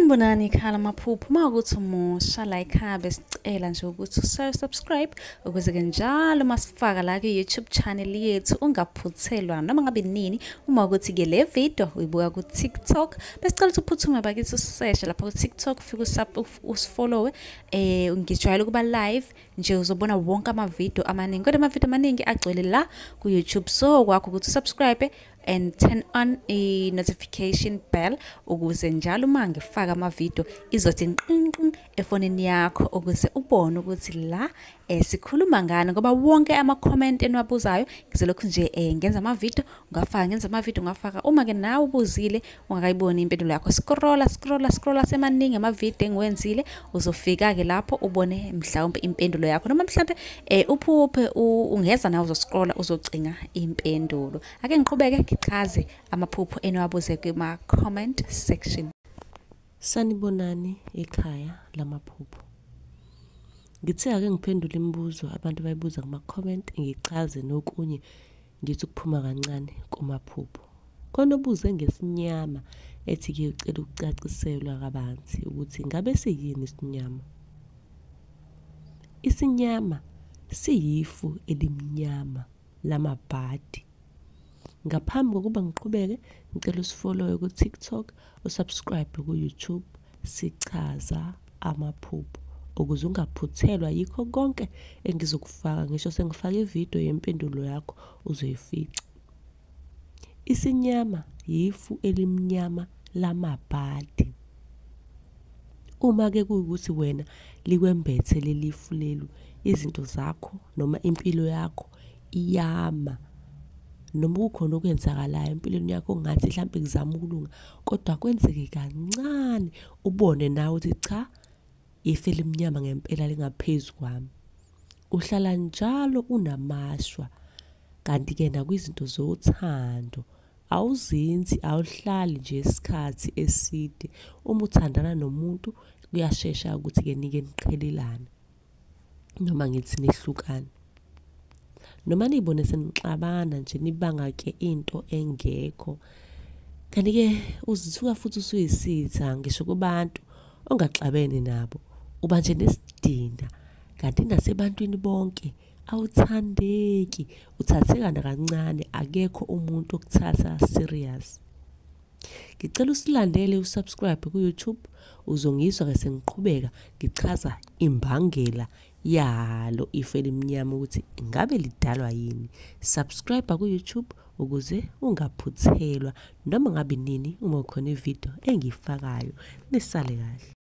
Sanibonani ekhaya lamaphupho. Uma ukuthi umusha la ekhaya besicela nje ukuthi usubscribe ukuze-ke njalo uma sifaka la kwi-YouTube channel yethu ungaphuthelwa noma ngabe nini. Uma ukuthi-ke le video uyibuka ku-TikTok, besicela ukuthi uphuthume bakithi useshe lapha ku-TikTok, ufike usifollowe. Ngijwayele ukuba live nje, uzobona wonke amavidiyo amaningi, kodwa amavidiyo amaningi agcwele la ku-YouTube. So kwakho ukuthi usubscribe and turn on i-notification bell ukuze njalo uma ngifaka amavidiyo izothi nqinqin efonini yakho, ukuze ubone ukuthi la sikhuluma ngani, ngoba wonke ama-comment eniwabuzayo ngizolokhu nje ngenza amavidiyo ngafaka, ngenza amavidiyo ngafaka. Uma-ke nawe ubuzile ungakayiboni impendulo yakho, scrolla scrolla scrolla, semaningi amavidiyo engiwenzile, uzofika-ke lapho ubone mhlawumbe impendulo yakho, noma mhlawumbe uphuphe ungeza nawe uzoscrolla uzocinga impendulo. Ake ngiqhubeke ngichaze amaphupho eniwabuze kuma-comment section. Sanibonani ekhaya lamaphupho. Ngithe ake ngiphendule imibuzo abantu abayibuza kuma-comment, ngichaze nokunye, ngithi ukuphuma kancane kumaphupho. Khona obuze ngesinyama, ethi-ke ucela ukucaciselwa kabanzi ukuthi ngabe siyini isinyama. Isinyama siyifu elimnyama lamabhadi. Ngaphambi kokuba ngiqhubeke, ngicela usifollowe ku-TikTok, usubscribe ku-YouTube, sichaza amaphupho ukuze ungaphuthelwa yikho konke engizokufaka. Ngisho sengifake ividiyo yempendulo yakho uzoyifica. Isinyama yifu elimnyama lamabhadi. Uma-ke kuwukuthi wena likwembethe leli fu lelu, izinto zakho noma impilo yakho iyama, noma kukhona okwenzakalayo empilweni yakho ongathi mhlampe kuzama ukulunga, kodwa kwenzeke kancane ubone nawe ukuthi cha, ifu elimnyama ngempela lingaphezu kwami. Uhlala njalo unamashwa, kanti-ke nakwizinto zothando awuzinzi, awuhlali nje isikhathi eside. Uma uthandana nomuntu kuyashesha ukuthi-ke nike niqhelelane, noma ngithi nihlukane, noma niyibone senixabana nje nibanga-ke into engekho. Kanti-ke uzithuka futhi usuyisitha ngisho kubantu ongaxabene nabo, uba nje nesidina, kanti nasebantwini bonke awuthandeki, uthatheka nakancane, akekho umuntu okuthatha serious. Ngicela usilandele, usubscribe ku-YouTube, uzongizwa-ke sengiqhubeka ngichaza imbangela yalo ifu elimnyama ukuthi ngabe lidalwa yini. Subscribe ku-YouTube ukuze ungaphuthelwa noma ngabe nini uma kukhona ividiyo engiyifakayo. Nisale kahle.